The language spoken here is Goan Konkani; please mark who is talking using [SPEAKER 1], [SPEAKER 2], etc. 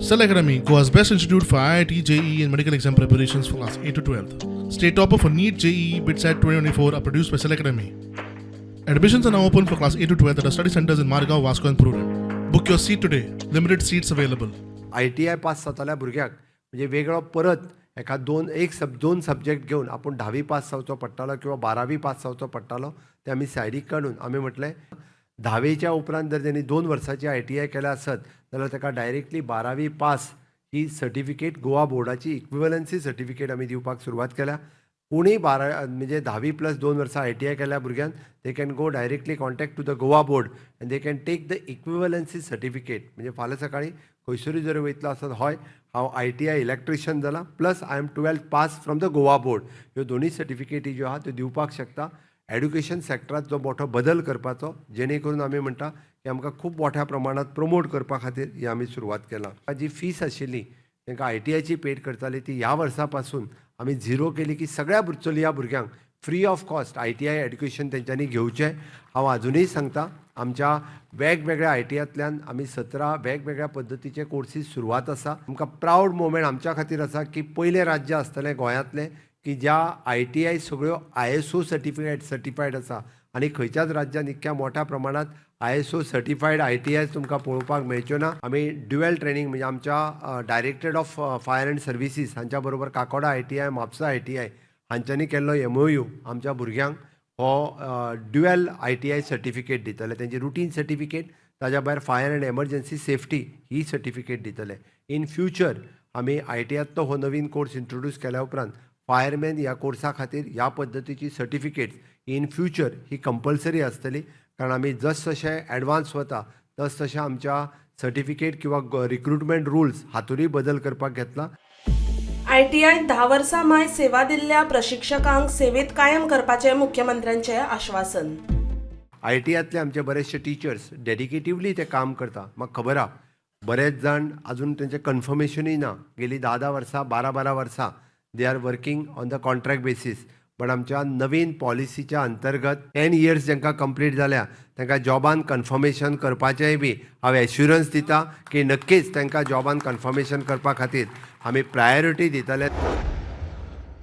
[SPEAKER 1] Cell Academy, Goa's best institute for IIT, JEE, and medical exam preparations for class 8 to 12. State topper for NEET, JEE, BITSAT 2024 are produced by Cell Academy. Admissions are now open for class 8 to 12 at our study centers in Margao, Vasco, and Prudent. Book your seat today. Limited seats available.
[SPEAKER 2] ITI pass जातल्या भुरग्याक म्हणजे वेगळो परत एका दोन एक सब दोन सब्जेक्ट घेवन आपूण धावी पास जावचो पडटालो किंवा बारावी पास जावचो पडटालो, ते आमी सायडीक काडून आमी म्हटलें, धावेच्या उपरांत जर तेणी 2 वर्साची आयटीआय केल्या आसत जाल्यार ताका डायरेक्टली बारावी पास ही सर्टिफिकेट, गोवा बोर्डाची इक्विवलन्सी सर्टिफिकेट आमी दिवपाक सुरवात केल्या. कोणूय बारा म्हणजे धावी प्लस 2 वर्सां आयटीआय केल्या भुरग्यान, they can go directly contact to the Goa Board and they can take the equivalency certificate. म्हणजे फाल्यां सकाळीं खंयसरूय जर वयतलो आसत, हय, हांव आयटीआय इलेक्ट्रिशियन जाला plus I am 12th pass from the Goa Board, ह्यो दोनूय सर्टिफिकेटी ज्यो आहा त्यो दिवपाक शकता. एड्युकेशन सॅक्टरात जो मोठो बदल करपाचो, जेणे करून आमी म्हणटा की आमकां खूब मोठ्या प्रमाणात प्रमोट करपा खातीर ही आमी सुरवात केला. जी फीस आशिल्ली तांकां आयटीआयची पेड करताली, ती ह्या वर्सा पासून आमी झिरो केली की सगळ्या चलया भुरग्यांक free of cost ITI education तेंच्यांनी घेवचें. हांव आजुनूय सांगता, आमच्या वेगवेगळ्या आयटीआयंतल्यान आमी 17 वेगवेगळ्या पद्दतीचे कोर्सीस सुरवात आसा. आमकां प्रावड मोमेंट आमच्या खातीर आसा की पयलें राज्य आसतलें गोंयांतलें की ज्या आयटीआय सगळ्यो आयएसओ सर्टिफायड आसा आनी खंयच्याच राज्यान इतक्या मोठ्या प्रमाणात आयएसओ सर्टिफायड आयटीआय तुमकां पळोवपाक मेळच्यो ना. आमी ड्युएल ट्रेनींग म्हणजे आमच्या Directorate of Fire and Services हांच्या बरोबर काकोडा आयटीआय, म्हापसा आयटीआय हांच्यांनी केल्लो एमओयू आमच्या भुरग्यांक हो ड्युएल आयटीआय सर्टिफिकेट दितले. तेंची रुटीन सर्टिफिकेट, ताज्या भायर fire and emergency safety he certificate दितले. इन फ्युचर आमी आयटीआयतलो हो नवीन कोर्स इंट्रोड्यूस केल्या उपरांत फायरमॅन ह्या कोर्सा खातीर ह्या पद्दतीची certificates in future he compulsory आसतली, कारण आमी जस जशें एडवान्स वता तस तशें आमच्या सर्टिफिकेट किंवा रिक्रुटमेंट रुल्स हातूनय बदल करपाक घेतला.
[SPEAKER 3] आयटीआयत 10 वर्सां माय सेवा दिल्ल्या प्रशिक्षकांक सेवेत कायम करपाचें मुख्यमंत्र्यांचें आश्वासन.
[SPEAKER 2] आयटीआयतले आमचे बरेचशे टिचर्स डेडिकेटिवली ते काम करता. म्हाका खबर आहा, बरेच जाण अजून तेंचें कन्फर्मेशनूय ना. गेली 10 10 वर्सां, 12 12 वर्सां they are working on the contract basis, but आमच्या नवीन पॉलिसीच्या अंतर्गत 10 इयर्स जांकां कंप्लीट जाल्या तांकां जॉबान कन्फर्मेशन करपाचेंय बी हांव एश्युरन्स दिता की नक्कीच तांकां जॉबान कन्फर्मेशन करपा खातीर आमी प्रायोरिटी दितले.